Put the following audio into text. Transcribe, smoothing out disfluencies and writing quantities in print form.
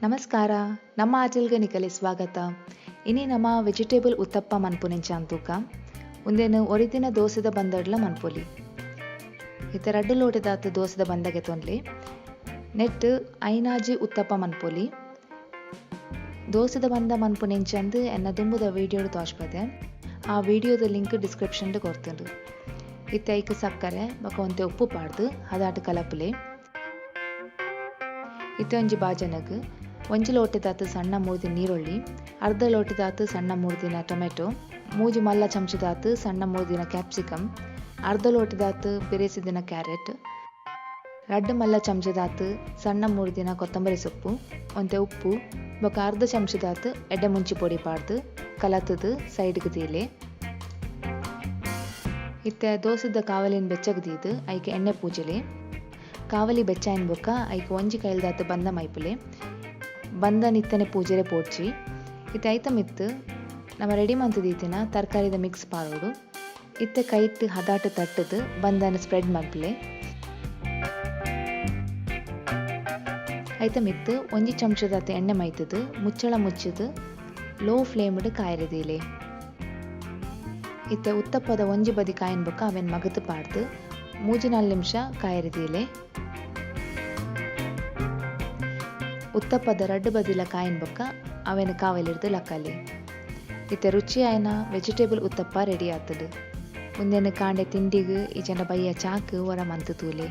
ನಮಸ್ಕಾರ, ನಮ್ಮ ಆಟಿಲ್ಗ್ ನಿಕಲೆ ಸ್ವಾಗತ. ಇನಿ ನಮ ವೆಜಿಟೇಬಲ್ ಉತ್ತಪ್ಪ ಮನ್ಪುನೆಂಚ ತೂಕ. ಉಂದೆನ್ ಒರಿದಿನ ದೋಸೆದ ಬಂದಡ್ಲ ಮನ್ಪೊಲಿ. ಇತ್ತೆ ರಡ್ಡ್ ಲೋಟೆದಾತ್ ದೋಸೆದ ಬಂದ ಗೆತೊನ್ಲೆ. ನೆಟ್ಟ್ ಐನಾಜಿ ಉತ್ತಪ್ಪ ಮನ್ಪೊಲಿ. ದೋಸೆದ ಬಂದ ಮನ್ಪುನೆಂಚಂದ್ ಎನ್ನ ದುಂಬುದ ವಿಡಿಯೋಡ್ ತೋಜ್ಪದೆ. ಆ ವಿಡಿಯೋದ ಲಿಂಕ್ ಡಿಸ್ಕ್ರಿಪ್ಷನ್ಡ್ ಕೊರ್ತುಂಡು. ಇತ್ತೆ ಐಕ್ ಸಕ್ಕರೆ ಬೊಕ ಒಂತೆ ಉಪ್ಪು ಪಾಡ್ದ್ ಹದಾಟ್ ಕಲಪುಲೆ. ಇತ್ತೆ ಒಂಜಿ ಬಾಜನಗ್ ಒಂಜಿ ಲೋಟೆದಾತ್ ಸಣ್ಣ ಮೂರ್ದಿನ ನೀರುಳ್ಳಿ, ಅರ್ಧ ಲೋಟೆದಾತ್ ಸಣ್ಣ ಮೂರ್ದಿನ ಟೊಮೆಟೊ, ಮೂಜಿ ಮಲ್ಲ ಚಮಚದಾತ್ ಸಣ್ಣ ಮೂರ್ದಿನ ಕ್ಯಾಪ್ಸಿಕಮ್, ಅರ್ಧ ಲೋಟೆದಾತ್ ಪಿರೆಸಿದಿನ ಕ್ಯಾರೆಟ್, ರಡ್ಡ್ ಮಲ್ಲ ಚಮಚದಾತ್ ಸಣ್ಣ ಮೂರ್ದಿನ ಕೊತ್ತಂಬರಿ ಸೊಪ್ಪು, ಒಂತೆ ಉಪ್ಪು ಬೊಕ ಅರ್ಧ ಚಮಚದಾತ್ ಎಡ್ಡೆ ಮುಂಚಿ ಪೊಡಿ ಪಾಡ್ದ್ ಕಲತ್ದ್ ಸೈಡ್ಗ್ ದೀಲೆ. ಇತ್ತೆ ದೋಸೆದ ಕಾವಲಿನ್ ಬೆಚ್ಚಗ್ ದೀದ್ ಐಕ್ ಎಣ್ಣೆ ಪೂಜಿಲೆ. ಕಾವಲಿ ಬೆಚ್ಚ ಆಯಿನ ಬೊಕ್ಕ ಐಕ್ ಒಂಜಿ ಕೈಲ್ದಾತ್ ಬಂದ ಮೈಪುಲೆ. ಬಂದನ್ ಇತ್ತನೆ ಪೂಜೆರೆ ಪೋಡ್ಚಿ. ಇತ್ತೆ ಐತ ಮಿತ್ತ್ ನಮ ರೆಡಿ ಮಂತ್ ದೀತಿನ ತರಕಾರಿದ ಮಿಕ್ಸ್ ಪಾಡೊಡು. ಇತ್ತೆ ಕೈಟ್ ಹದಾಟ್ ತಟ್ಟ್ ದ್ ಬಂದನ್ ಸ್ಪ್ರೆಡ್ ಮನ್ಪುಲೆ. ಐತ ಮಿತ್ತ್ ಒಂಜಿ ಚಮಚದಾತ್ ಎಣ್ಣೆ ಮೈತ್ ದ್ ಮುಚ್ಚಳ ಮುಚ್ಚಿದ್ ಲೋ ಫ್ಲೇಮ್ ಡ್ ಕಾಯೆರೆ ದೀಲೆ. ಇತ್ತೆ ಉತ್ತಪ್ಪದ ಒಂಜಿ ಬದಿ ಕಾಯಿನ ಬೊಕ್ಕ ಅವೆನ್ ಮಗತ್ ಪಾಡ್ದ್ ಮೂಜಿ ನಾಲ್ ನಿಮಿಷ ಕಾಯೆರೆ ದೀಲೆ. ಉತ್ತಪ್ಪದ ರಡ್ಡ್ ಬದಿಲ ಕಾಯಿನ ಬೊಕ್ಕ ಅವೆನ್ ಕಾವಲಿರ್ದ್ ಲಕ್ಕಲೆ. ಇತ್ತೆ ರುಚಿಯಾಯಿನ ವೆಜಿಟೇಬಲ್ ಉತ್ತಪ್ಪ ರೆಡಿ ಆತ್ಂಡ್. ಉಂದೆನ್ ಕಾಂಡೆ ತಿಂಡಿಗ್ ಇಜ್ಜಂಡ ಬಯ್ಯ ಚಾಕ್ ಒರ ಮಂತ್ ತೂಲೆ.